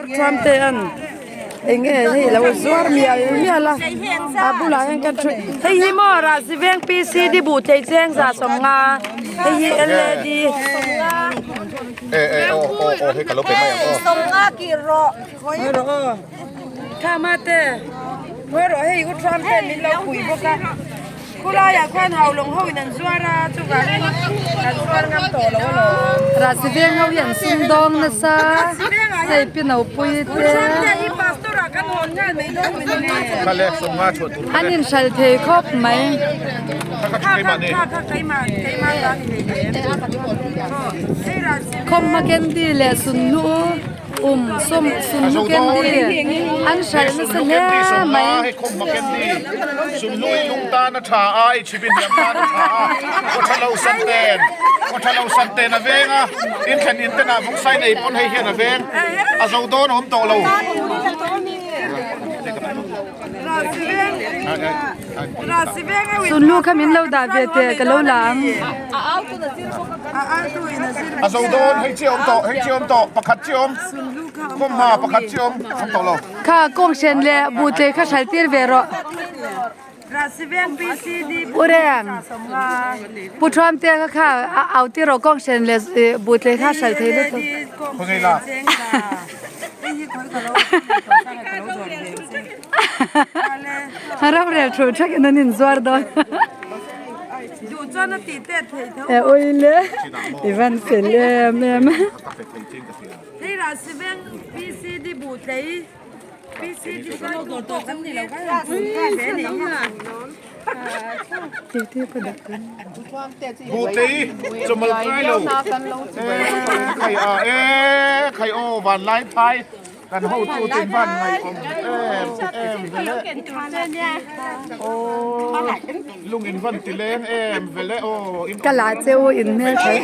Thuamte an eng nge hei lo zuar mial mial a a bulah hian kan thu hei hi maw Rahsi veng PCD buh thei cheng za 50 hei hi LAD E e aw aw aw hei ka lo pe mai ang aw. 50 kir rawh. Ngawi rawh aw kha mate ngawi rawh hei u Thuamte min lo pui bawk a. Khulaiah khuan haulawng ho in an zuar a, chuvangin an zuar ngam tawh lo alawm. Rahsi veng ho hi an sum dawng nasa, hei pi nopui te. An inhralh thei khawp mai. Khawmhma candy leh sunhlu. Um sum sunhlu candy an hralh nasa hle mai. Sunhlu i lung tan a tha a, i chhip i hniam tan a tha a, khaw tha lo san ten, khaw tha lo san ten a veng a, in thlen in ten ah vawksain ei pawn hei hian a veng a zo dawn a awm tawh lo. Sunhlu kha min lo dah ve teh ka lo la ang. A zo dawn hei chi awm tawh hei chi awm tawh pakhat chi awm khawm hma pakhat chi awm awm tawh lo. Kha kawng hren leh buh tlei kha hral tir ve rawh. U Reng, Pu Thuamte kha kha a au tir rawh kawng hren leh buh tlei kha hral thei lutuk. Khawngaih la. Rorel thu thakin an inzuar dawn. E oile i van fel em em. Buhtlei chawmal kai lo e khai a e khai aw vanlai phai. Kan hotu te hman ngaihawm em em vele aw lung in van ti leng em vele aw in Ka la cheu in hmel thei.